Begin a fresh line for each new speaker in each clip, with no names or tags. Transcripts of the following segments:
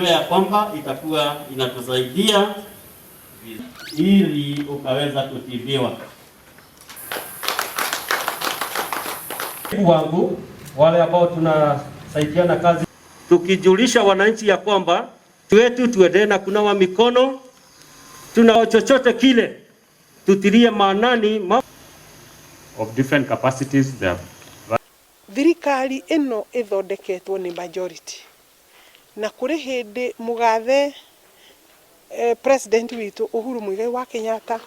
Jua ya kwamba itakuwa inatusaidia ili ukaweza kutibiwa.
Wangu wale ambao tunasaidiana kazi, tukijulisha wananchi ya kwamba wetu tuendelee na kunawa mikono, tuna chochote kile tutilie maanani
of different capacities. They are
Thirikari ĩno ĩthondeketwo nĩ majority na kũrĩ hĩndĩ mũgathe president witũ Uhuru Muigai wa Kenyatta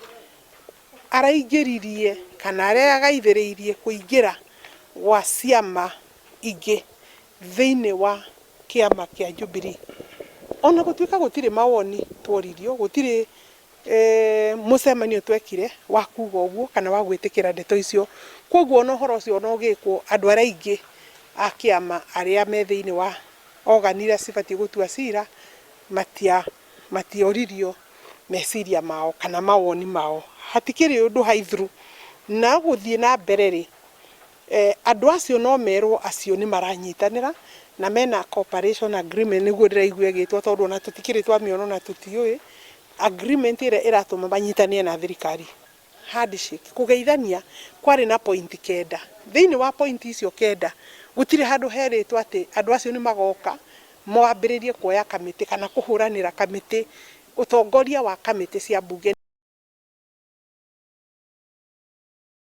araingĩririe kana aragaithĩrĩirie kũingĩra gwa ciama ingĩ thĩinĩ wa kĩama kĩa Jubilee. Ona gũtuĩka gũtirĩ mawoni tworirio, gũtirĩ mũcemanio twekire wa kuga ũguo kana wa gwĩtĩkĩra ndeto icio. Koguo ona ũhoro ũcio ona ũgĩkwo, andũ arĩa aingĩ a kĩama arĩa me thĩinĩ wa organ iria cibatiĩ gũtua cira matioririo meciria mao kana mawoni mao. Hatikĩrĩ ũndũ haithuru na gũthiĩ na mbere rĩ, andũ acio no merwo acio nĩ maranyitanĩra na mena cooperation agreement, nĩguo ndĩraigua ĩgĩtwo, tondũ ona tũtikĩrĩ twamĩona na tũtiũĩ agreement ĩrĩa ĩratũma manyitanĩre na thirikari. Handshake, kũgeithania, kwarĩ na point 9. Thĩinĩ wa point icio 9, gũtirĩ handũ herĩtwo atĩ andũ acio nĩ magoka mwambĩrĩrie kuoya kamĩtĩ kana kũhũranĩra kamĩtĩ, ũtongoria wa kamĩtĩ cia mbunge.